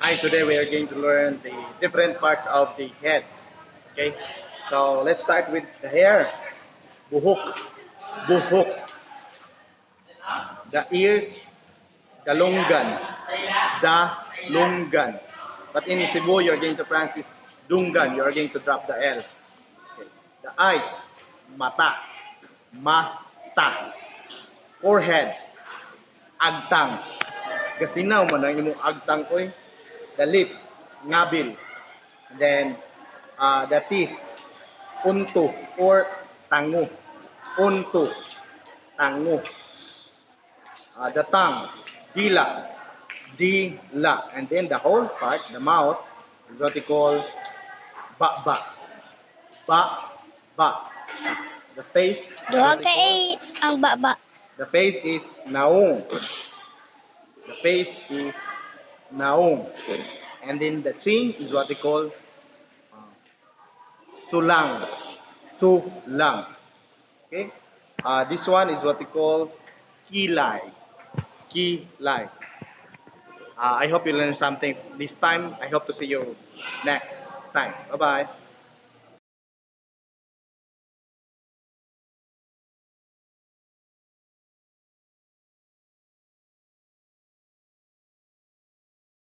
Hi, today we are going to learn the different parts of the head. Okay, so let's start with the hair. Buhok, buhok. The ears, galunggan, dalunggan. But in Cebu, you're going to pronounce it dungan. You're going to drop the L. Okay. The eyes, mata, mata. Forehead, agtang. Gasinaw man ang imong agtang oy. The lips, ngabil. And then the teeth, unto or tango. Unto, tango. The tongue, dila, dila. And then the whole part, the mouth, is what we call ba-ba. Ba-ba. The face, Duha kay ang baba. the face is naong. The face is naong. And then the chin is what we call sulang. Sulang. Okay? This one is what we call kilay. Kilay. I hope you learned something this time. I hope to see you next time. Bye-bye.